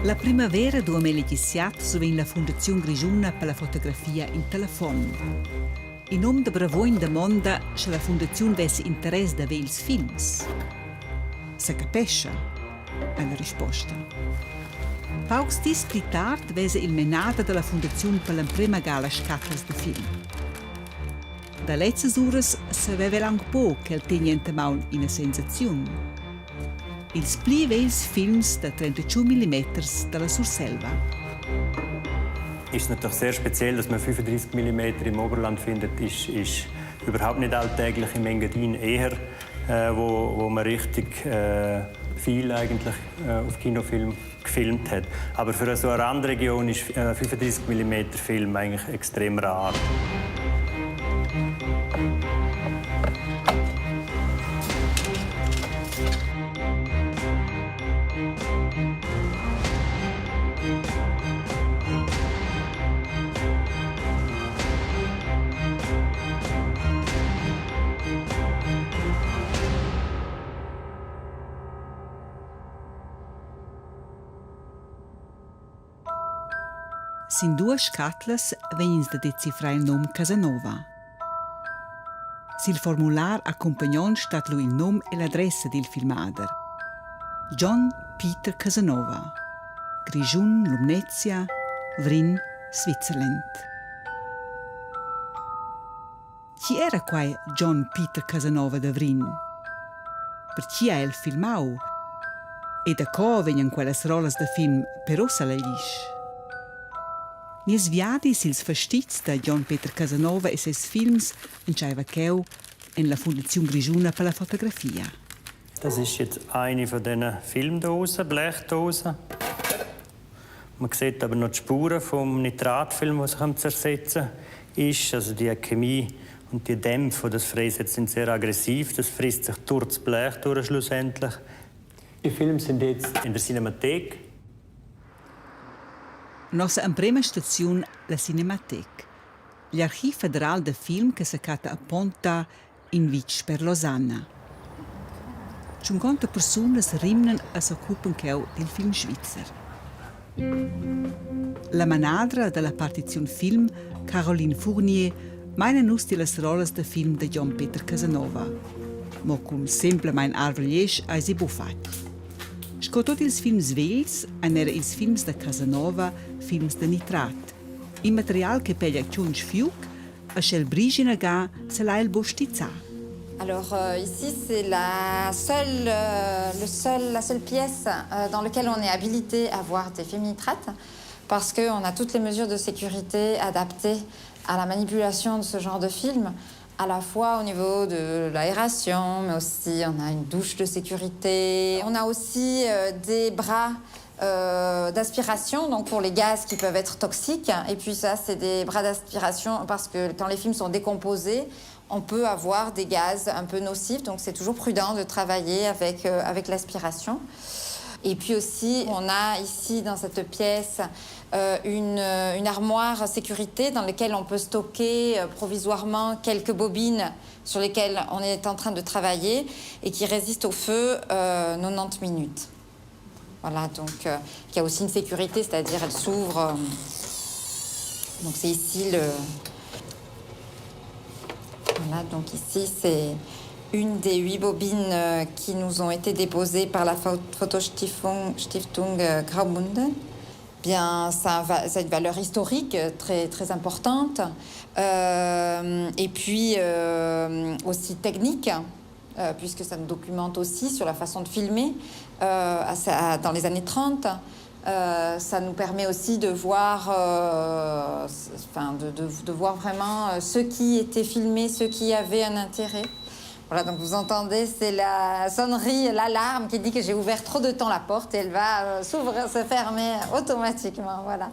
La primavera 2017 survegn la Fundaziun grischuna per la fotografia in telefon. In um da Bravuogn damonda, sche la fundaziun vess interess da ver ils films. Secapescha, è la risposta. Paucs dis pli tard vesa il menader dalla fundaziun per l'emprema ga las scatlas da film. Da lezzas uras saveva el aunc buc ch'el tegni enta maun ina sensaziun. Ils pli vegls films da 31 millimeters dalla Surselva. Ist natürlich sehr speziell, dass man 35 mm im Oberland findet, ist, ist überhaupt nicht alltäglich im Engadin eher, äh, wo, wo man richtig äh, viel eigentlich äh, auf Kinofilm gefilmt hat. Aber für so eine Randregion ist 35 mm Film eigentlich extrem rar. Sin duas scatlas vegn ins da decifrar il num Casanova. Sil formular accumpagnont stat lu il num e l'adressa dil filmader. John Peter Casanova, Grischun, Lumnezia, Vrin, Switzerland. Chi era quai Gion Peter Casanova da Vrin? Per chi ha el filmau? E daco vegnan quellas rollas da film per ussa la glisch? Nies viadi sils fastizs da Gion Peter Casanova e ses films entscheiva cheu en la Fundaziun grischuna per la fotografia. Das ist jetzt eine von diesen Filmdosen, Blechdosen. Man sieht aber noch die Spuren vom Nitratfilm, der sich zersetzen ist. Also die Chemie und die Dämpfe, die das freisetzt, sind sehr aggressiv. Das frisst sich durch das Blech durch schlussendlich. Die Filme sind jetzt in der Cinemathek. Nossa emprema staziun, la Cinemathek. L'archiv federal da film che secatta a Ponta in vitg sper Losanna. Tschunconta persunas rimnan e s'occupan cheu dil film svizzer. La manadra dalla partiziun film, Caroline Fournier, meina nus tilas rollas da film da Gion Peter Casanova. Mo cun semplamein arver gliesch eisi buc fatg. Sco tut ils films vegls ein era ils films da Casanova films da nitrat, in material che peglia tschunsch fiug e sch'el brisch ina ga, selai el buc stizzar. Alors euh, ici, c'est la seule, euh, le seul, la seule pièce euh, dans laquelle on est habilité à voir des films nitrates parce qu'on a toutes les mesures de sécurité adaptées à la manipulation de ce genre de film, à la fois au niveau de l'aération, mais aussi on a une douche de sécurité. On a aussi euh, des bras euh, d'aspiration, donc pour les gaz qui peuvent être toxiques. Et puis ça, c'est des bras d'aspiration parce que quand les films sont décomposés, on peut avoir des gaz un peu nocifs, donc c'est toujours prudent de travailler avec, euh, avec l'aspiration. Et puis aussi, on a ici dans cette pièce euh, une, euh, une armoire sécurité dans laquelle on peut stocker euh, provisoirement quelques bobines sur lesquelles on est en train de travailler et qui résistent au feu euh, 90 minutes. Voilà, donc euh, qui a aussi une sécurité, c'est-à-dire elle s'ouvre. Euh, donc c'est ici le. Voilà, donc ici c'est une des huit bobines euh, qui nous ont été déposées par la Fotostiftung Stiftung euh, Graubünden. Bien, ça a, ça a une valeur historique très, très importante euh, et puis euh, aussi technique, euh, puisque ça nous documente aussi sur la façon de filmer euh, à, à, dans les années 30. Euh, ça nous permet aussi de voir, euh, enfin, de, de, de voir vraiment euh, ce qui était filmé, ce qui avait un intérêt. Voilà, donc vous entendez, c'est la sonnerie, l'alarme qui dit que j'ai ouvert trop de temps la porte et elle va euh, s'ouvrir, se fermer automatiquement. Voilà.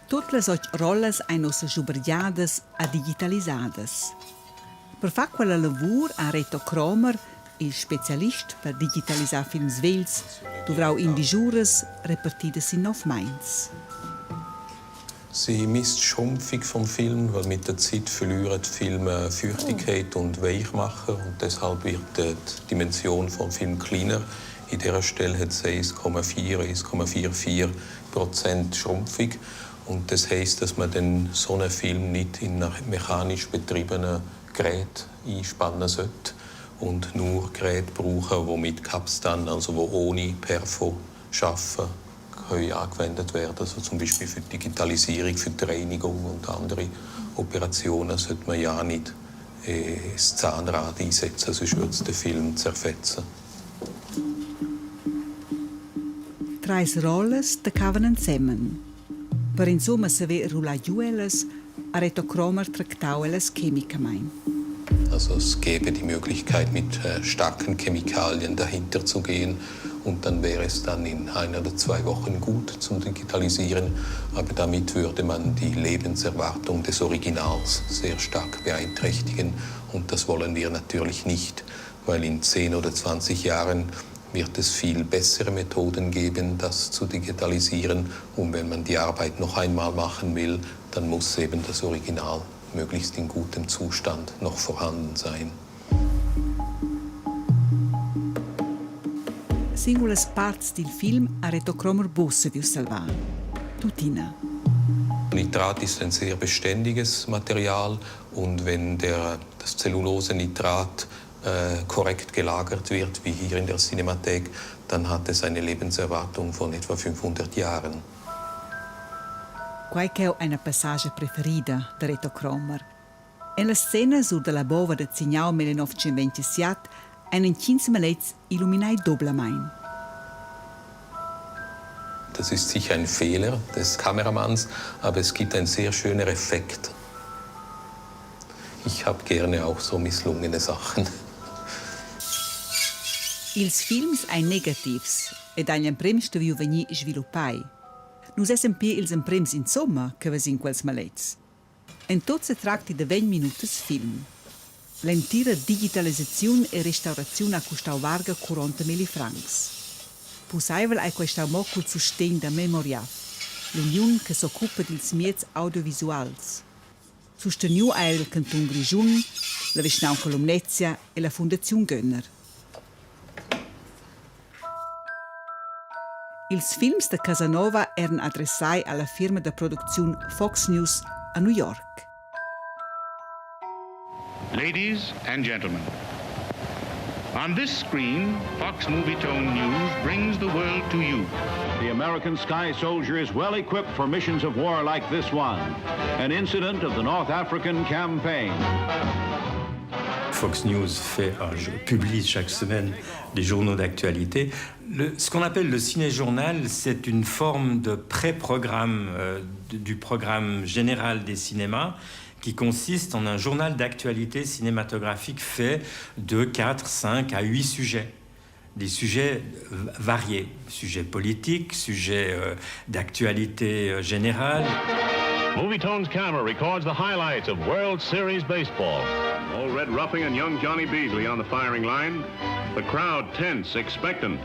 Tut las otg rollas ein ussa schubergiadas e digitalisadas. Per far quella lavur ha Reto Cromer, il specialist per digitalisar films vegls, duvrau indigiuras repartidas sin nov meins. Sie misst die Schrumpfung vom Film, weil mit der Zeit verlieren die Filme Feuchtigkeit und Weichmacher und deshalb wird die Dimension vom Film kleiner. In dieser Stelle hat es 1,4, 1,44 Prozent Schrumpfung. Und das heisst, dass man dann so einen Film nicht in mechanisch betriebenen Gerät einspannen sollte und nur Geräte brauchen, die mit Capstan, also wo ohne Perfo arbeiten, können angewendet werden. Also zum Beispiel für die Digitalisierung, für die Reinigung und andere Operationen sollte man ja nicht das Zahnrad einsetzen, sonst würde es den Film zerfetzen. Treis rollas taccavan ensemen. Per insumma saver rullar giu ellas, ha Reto Cromer tractau ellas chemicamein. Also es gäbe die Möglichkeit, mit starken Chemikalien dahinter zu gehen und dann wäre es dann in 1 oder 2 Wochen gut zum Digitalisieren. Aber damit würde man die Lebenserwartung des Originals sehr stark beeinträchtigen und das wollen wir natürlich nicht, weil in 10 oder 20 Jahren wird es viel bessere Methoden geben, das zu digitalisieren. Und wenn man die Arbeit noch einmal machen will, dann muss eben das Original möglichst in gutem Zustand noch vorhanden sein. Singulas parts dil film ha Reto Cromer buc saviu salvar. Tuttina. Nitrat ist ein sehr beständiges Material und wenn das Zellulosenitrat korrekt gelagert wird, wie hier in der Cinemathek, dann hat es eine Lebenserwartung von etwa 500 Jahren. Quai ch'eu è una passage preferida da Reto Cromer. En la scena sur dalla bova da Zignau 1927 ein entgins maletgs illuminai doblamein. Das ist sicher ein Fehler des Kameramanns, aber es gibt einen sehr schönen Effekt. Ich hab gerne auch so misslungene Sachen. Ils films ein negativs ed agl emprem stuviu vegnir sviluppai. Nus essan pia ils emprems insomma che vesin quels maletgs. En tut setracti da vegn minutas film. L'entira digitalisaziun e restauraziun ha custau varga 40 milli francs. Pusseivel ei quei stau mo cul sustegn da Memoriav, l'uniun che s'occupa dils mieds audiovisuals. Susteniu ha era il cantun Grischun, la vischnaunca Lumnezia e la Fundaziun Göhner. Ils films da Casanova eran adressai alla firma da producziun Fox News a New York. Ladies and gentlemen, on this screen, Fox Movietone News brings the world to you. The American Sky Soldier is well equipped for missions of war like this one, an incident of the North African campaign. Fox News publie chaque semaine des journaux d'actualité. Ce qu'on appelle le ciné-journal, c'est une forme de pré-programme du programme général des cinémas qui consiste en un journal d'actualité cinématographique fait de 4, 5 à 8 sujets. Des sujets variés, sujets politiques, sujets d'actualité générale. Movietone's camera records the highlights of World Series baseball. Old Red Ruffing and young Johnny Beasley on the firing line. The crowd tense, expectant.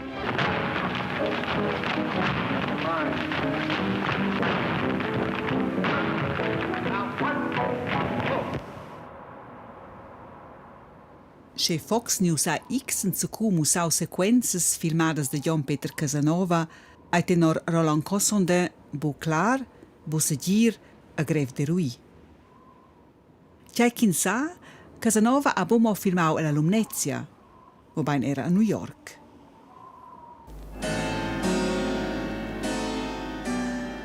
Sche Fox News ha X enzacu mussau sequenzas filmadas da Gion Peter Casanova, ei tenor Roland Cossondin buc clar, buc segir e grev d'eruir. Tgei ch'ins sa, Casanova ha buca mo filmau ella Lumnezia, mobein era a New York.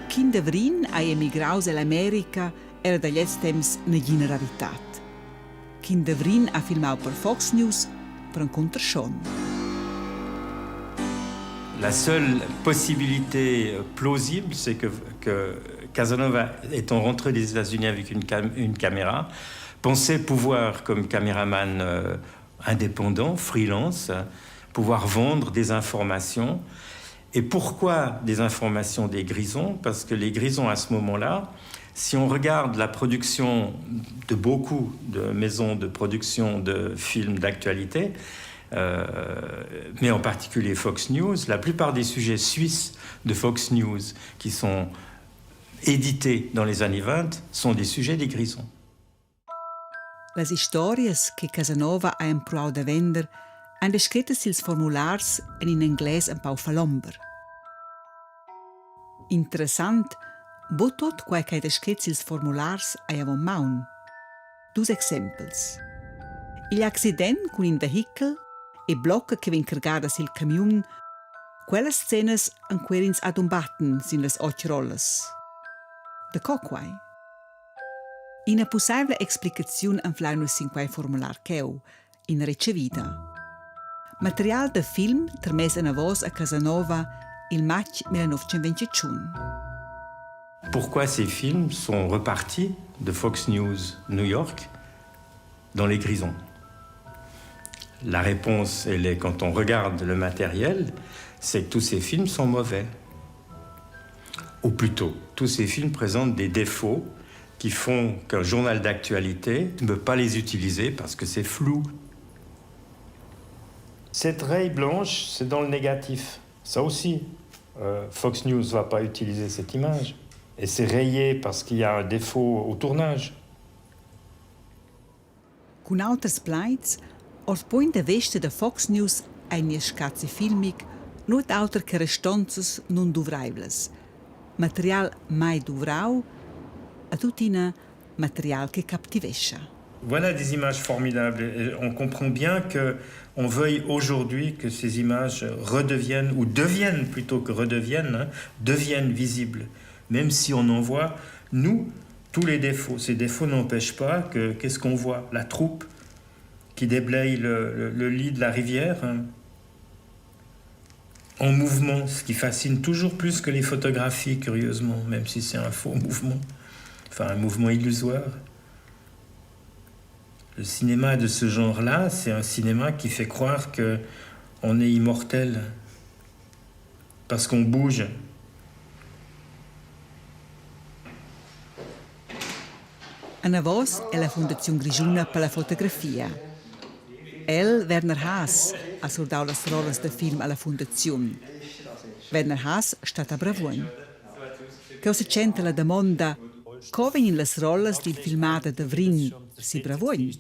Ch'in da Vrin ei emigraus ell'America era da gliez temps negina raritad. Ch'in da Vrin ha filmau per Fox News perencunter schon. La seule possibilité plausible, c'est que Casanova, étant rentré des États-Unis avec une caméra, pensait pouvoir, comme caméraman indépendant, freelance, pouvoir vendre des informations. Et pourquoi des informations des Grisons? Parce que les Grisons, à ce moment-là, si on regarde la production de beaucoup de maisons de production de films d'actualité, mais en particulier Fox News, la plupart des sujets suisses de Fox News qui sont édités dans les années 20 sont des sujets des Grisons. Las historias che Casanova ha empruau da vender ein descrettas sils formulars en in engles empau falomber. Interessant, buc tut quei ch'ei descret sils formulars ei avon maun. Dus exempels. Igl accident cun in vehichel e blocca che vegn cargada sil camiun, quellas scenas enquer'ins adumbatten sin las otg rollas. Daco quei? Ina pussaivla explicaziun anflein nus sin quei formular cheu, ina retschevida. Material da film termess anavos a Casanova il matg 1921. Pourquoi ces films sont repartis de Fox News New York dans les Grisons? La réponse, elle est quand on regarde le matériel, c'est que tous ces films sont mauvais. Ou plutôt, tous ces films présentent des défauts qui font qu'un journal d'actualité ne peut pas les utiliser parce que c'est flou. Cette raie blanche, c'est dans le négatif. Ça aussi, euh, Fox News va pas utiliser cette image. Et c'est rayé parce qu'il y a un défaut au tournage. Cun auters plaids, ord pugn da vesta da Fox News ei nies scazi filmic nuot auter che restonzas nunduvreivlas, material mai duvrau e tuttina material che captivescha. Voilà des images formidables. Et on comprend bien que on veuille aujourd'hui que ces images redeviennent, ou deviennent plutôt que redeviennent, hein, deviennent visibles. Même si on en voit, nous, tous les défauts. Ces défauts n'empêchent pas que qu'est-ce qu'on voit La troupe qui déblaye le, le, le lit de la rivière hein, en mouvement, ce qui fascine toujours plus que les photographies, curieusement, même si c'est un faux mouvement, enfin un mouvement illusoire. Le cinéma de ce genre-là, c'est un cinéma qui fait croire que on est immortel parce qu'on bouge. Anavos è la Fundaziun grischuna per la fotografia. El, Werner Haas, ha surdau las rollas da film alla fundaziun. Werner Haas stat a Bravuogn. Cheu setschenta la damonda, co vegnan las rollas dil filmader da Vrin si Bravuogn?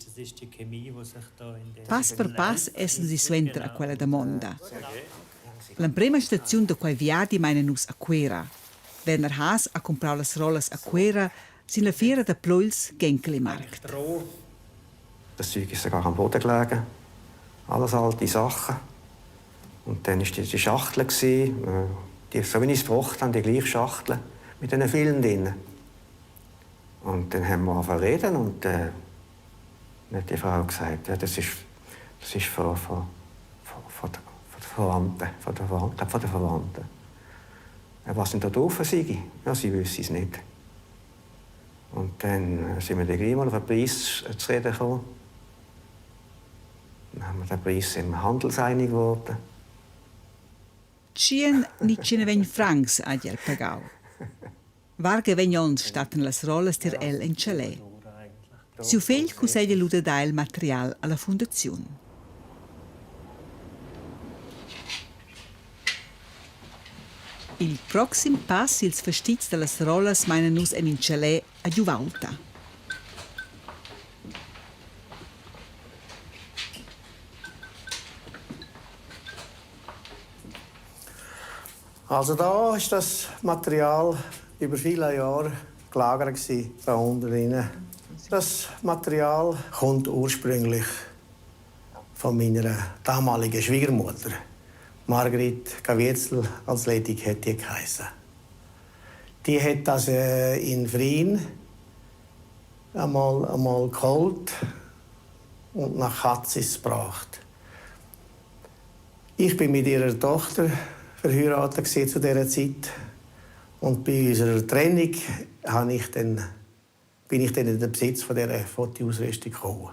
Pass per pass essan si suenter a quella damonda. L'emprema staziun da quei viadi meina nus a Cuera. Werner Haas ha cumprau las rollas a Cuera sin la fiera da Pleuls Gänkelimarkt. Das Zeug ist sogar am Boden gelegen. Alles alte Sachen. Und dann war die, die Schachtel, äh, die, so wie ich es gebracht habe, die gleiche Schachtel mit diesen Filmen drin. Und dann haben wir angefangen zu reden und äh, dann hat die Frau gesagt, ja, das ist, das ist von, von, von, von, der, von der Verwandten, von der, Verwandten, von der Verwandten. Ja, was denn da drauf sei? Ja, sie wüsste es nicht. Und dann sind wir dann gleich mal auf den Preis zu reden gekommen. Dann haben wir den Preis im handelseinig geworden. Tschien ni tschinavegn francs hagi el pagau. Varga vegn onns stattan las rollas tier el en tschalè. Siu fegl cusseglia lu da dar il material alla fundaziun. Il proxim pass ils fastizs dallas rollas meina nus en in tschalè a Giuvaulta. Also da ist das Material über viele Jahre gelagert gewesen, da unten drin. Das Material kommt ursprünglich von meiner damaligen Schwiegermutter. Margrit Caviezel als ledig hat die geheißen. Die hat das äh, in Vrin einmal, einmal geholt und nach Katzis gebracht. Ich bin mit ihrer Tochter verheiratet zu dieser Zeit. Und bei unserer Trennung habe ich dann, bin ich dann in den Besitz von dieser Fotoausrüstung gekommen.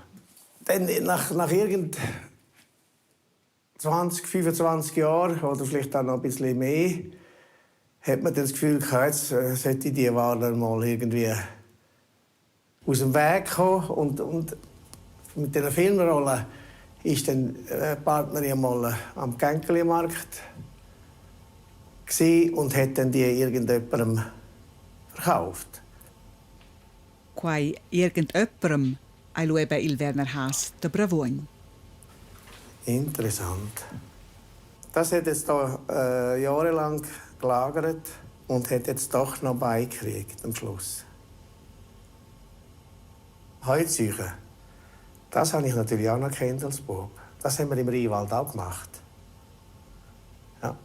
Dann nach, nach irgend 20, 25 Jahren oder vielleicht auch noch ein bisschen mehr, hat man dann das Gefühl gehabt, jetzt äh, sollte die Ware mal irgendwie aus dem Weg kommen. Und, und mit dieser Filmrolle ist dann äh, die Partnerin einmal äh, am Gänkelimarkt und hat dann die irgendjemandem Verkauft. Quai irgendöpperem ei lu eben il Werner Haas da Bravuogn. Interessant. Das hat jetzt da jahrelang gelagert und hat jetzt doch noch beigekriegt am Schluss. Heuziehen, das habe ich natürlich auch noch kennt als Bub. Das haben wir im Rheinwald auch gemacht. Ja.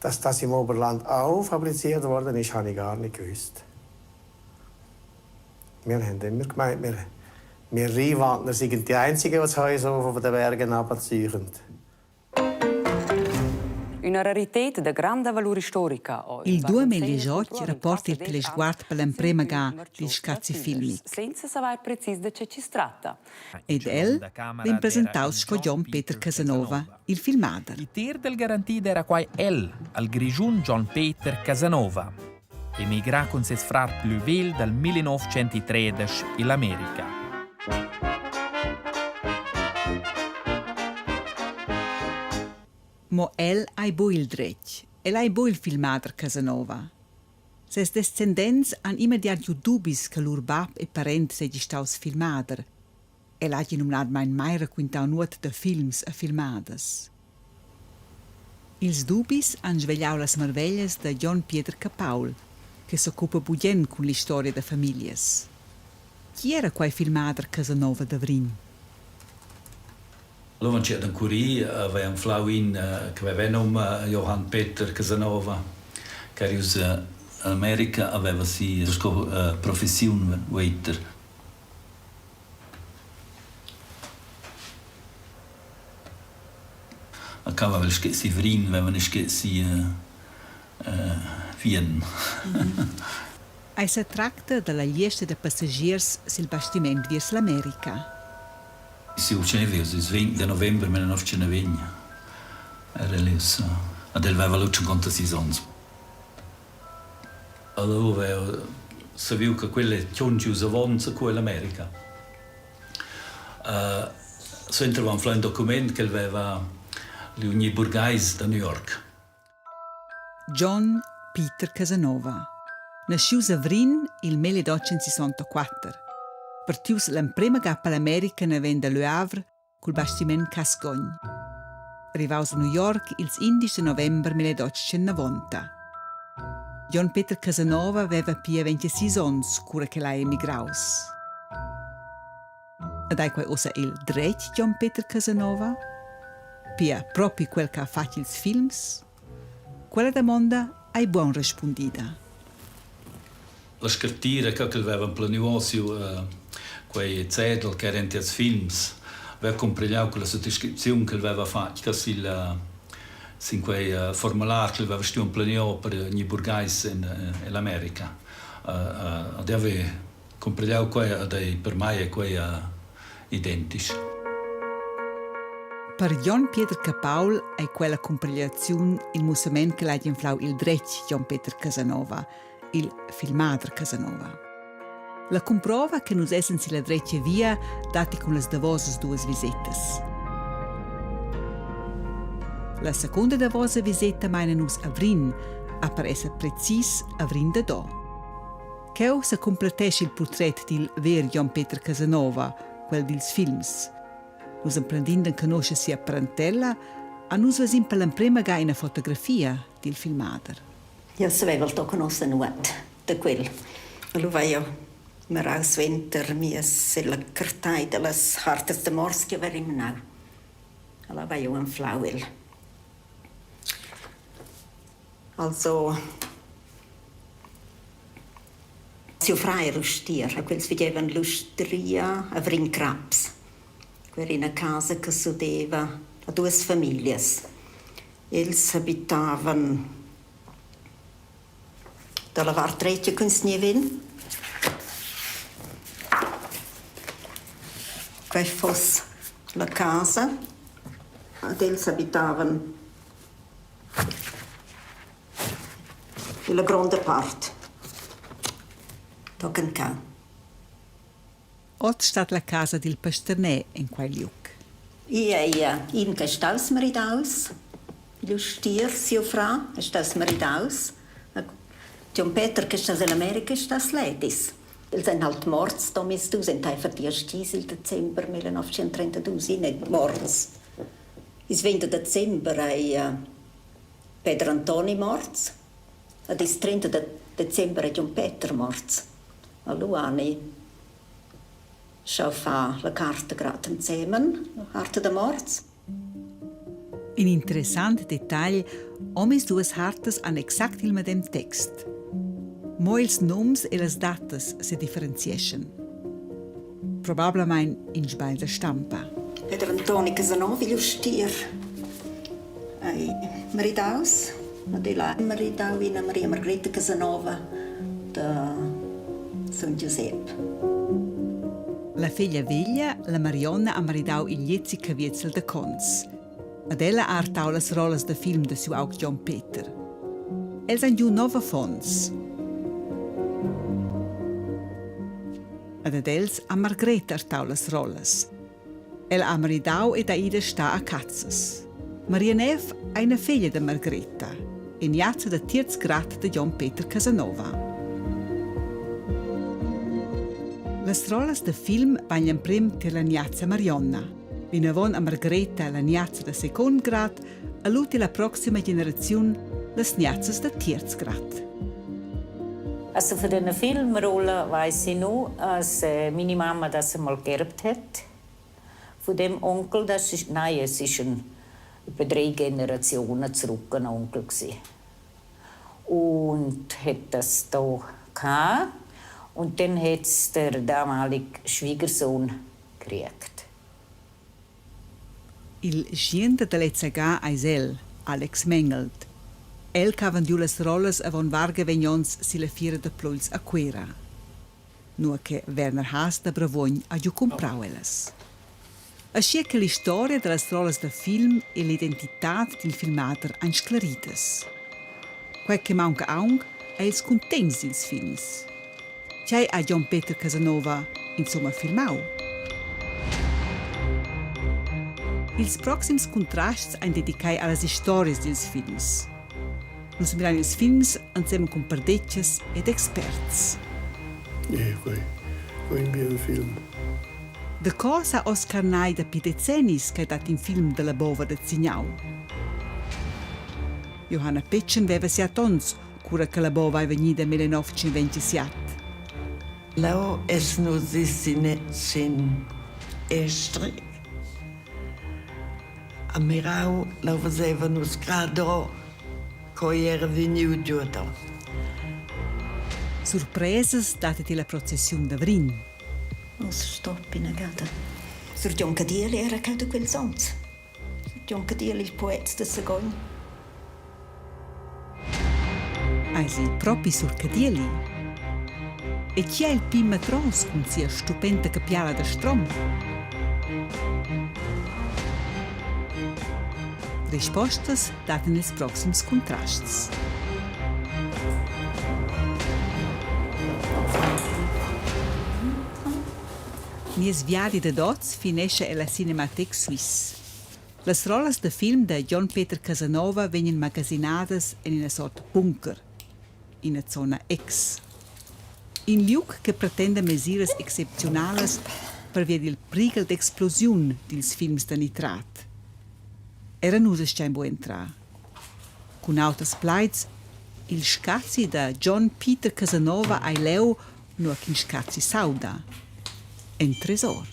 Dass das im Oberland auch fabriziert worden ist, habe ich gar nicht gewusst. Wir haben immer gemeint, wir Rheinwaldner sind die Einzigen, die das Heu so von den Bergen runterziehen. Üna rarited da granda valur istorica ho Il 2018 rapporta il Telesguard per l'emprema ga dil scazi filmic. Senza savair precis da che chi's tratta. Ed el vegn presentaus sco Gion Peter Casanova, il filmader. Il tir del garantida era quai el, al Grischun Gion Peter Casanova, emigrà cun ses frar plü vegl dal 1913 in America. Mo el ei buc il dretg, el ei buc il filmader Casanova. Ses descendents han immediat giu dubis che lur bab e parent seigi staus filmader. El hagi numnadamein mai raquintau nuot da films e filmadas. Ils dubis han svegliau las marveglias da Gion Pieder Capaul, che s'occupa bugen cun l'istoria da famiglias. Chi era quei filmader Casanova da Vrin? Allura han encurì, aveva anflau in che aveva num Johann Peter Casanova, che era ius en America, aveva si sco professiun waiter. A ca aveva si Vrin, avevano si Wien. Ei setracta dalla gliesta da passagiers sil bastiment viers l'America. Siu tscheiver ils 20 da november 1920 era el ius ad el veva lu 56 onns. Allora aveva saviu che quella è tschungius avon cu ell'America. Suenter anflau in document ch'el veva l'Union burgheis da New York. Gion Peter Casanova, naschius a Vrin il 1864, partius l'emprema ga per l'America naven da Le Havre cul bastiment Cascogn. Arrivaus a New York ils 11 de november 1890. Gion Peter Casanova aveva pia 26 onns cura ch'el ha emigraus. Ed ei quei ussa il dretg Gion Peter Casanova? Pia propi quel che ha fatg ils films? Quella damonda ei buon respundida. La scartira che el aveva empleniu siu quei cedel che era enten ils films aveva cumpigliau quella suttascripziun ch'el aveva fatg sil sin quei formular ch'el aveva stuiu empleniu per gnir burgheis en ell'America. Ed jeu Cumpigliau quei ad ei per mei è quei identisch. Per Jon Pieder Capaul ei quella cumpigliaziun il mussament che l'ha inflau il dretg Jon Peter Casanova, il filmader Casanova. La cumprova che nus essen silla dretga via datti cun las davosas duas visetas. La secunda davosa viseta meina nus a Vrin, a per esser precis a Vrin da Do. Cheu secumpletescha il purtret dil ver Gion Peter Casanova, quel dils films. Nus emprendin d'enconoscher sia parentella, a nus vesin per l'emprema ga ina fotografia dil filmader. Io savevo il conoscer nuot da quel. Lu vai io mirau suenter mias la cartai dallas hartas da morts che aveva rimnau. Allora vai io anflau el. Also siu frar era ustier e quels fagevan l'ustria a Vrin Craps. Quella era ina casa che s'udeva a duas famiglias. Els habitavan dalla vart dretga cun Snevin. Quei fuss la casa ed els habitavan La gronda part tochen ca. Oz stat la casa dil pasternè en quei liug. Ia ia in che staus maridaus, igl ustier siu fra è staus maridaus. Gion Peter che stas ell'America stas ledis. Els ein halt morts domisdus enteifer diesch dis il december 1932, in ein morts. Ils 20 da december ei Peter Antoni morts ed ils 30 da december ei Gion Peter morts. Allura han ei schau far la carta grad ensemen, la carta da morts. In interessant detagl, omisduas hartas han exact il medem text. Mo ils nums e las datas sedifferenzieschan. Probablamein in sbagl da stampa. Peter Antoni Casanova igl ustier ei maridaus ed el ha maridau ina Maria Margreta Casanova da Sogn Giusep. La feglia veglia, la Marionna, ha maridau il Lezi Caviezel da Cons. Ad ella ha artau las rollas da film da siu aug Gion Peter. Els han giu nov affons. Ed ad els ha Margreta artau las rollas. El ha maridau ed ha ida sta a Cazzas. Maria Neff ha ina feglia da Margreta, in jazza da tierz grad da Gion Peter Casanova. Las rollas da film van gl'emprem tier la niazza Marionna. Vinavon a Margreta la niazza da secund grad, a lu tier la proxima generaziun las niazzas da tierz grad. Also für eine Filmrolle weiss ich nur, dass meine Mama das einmal geerbt hat. Von dem Onkel, das ist, nein, es ist ein, etwa drei Generationen zurück ein Onkel gewesen. Und hat das da gehabt. Und dann hat es der damalige Schwiegersohn gekriegt. Il schien da lezza ga eis el, Alex Mengelt. El ch'ha vendiu las rollas avon varga vegn onns silla fiera da Pleuls a Cuera, nua che Werner Haas da Bravuogn ha giu cumprau ellas. Aschia che l'istoria dallas rollas da film e l'identitad dil filmader ein sclaridas. Quei che maunca aunc ei ils cuntegns dils films. Tgei ha Gion Peter Casanova insumma filmau? Ils proxims cuntrasts ein dedicai allas historias dils films. Nus mirein ils films ensemen cun perdetgas ed experts. Ja, quei, quei in bien film. Da cosa Oscar Nay dapi decennis che dat in film dalla bova da Zignau? Johanna Petschen veva siat onns cura che la bova è vegnida 1927. Leu es nus sin estri. A mirau, leu veseva nus grad co ei era vegniu giuado. Surpresas dat la processiun da Vrin. Nus stop inagada. Sur Gion Cadieli era cheu da quels onns. Gion Cadieli, il poet da Sagogn. Eis il propi sur Cadieli? E chi è il pin matros cun sia stupenta capiala da strom? Rispostas dattan ils proxims cuntrasts. Nies viadi dad oz finescha ella Cinematheque Suisse. Las rollas da film da Gion Peter Casanova vegnan magasinadas en ina sort bunker, ina zona X. In liug che pretenda mesiras excepziunalas pervia dil prighel d'explosiun dils films da nitrat. Era nus astgein buc entrar. Cun auters plaids, il scazi da Gion Peter Casanova ei leu, nua ch'in scazi s'auda. En tresor.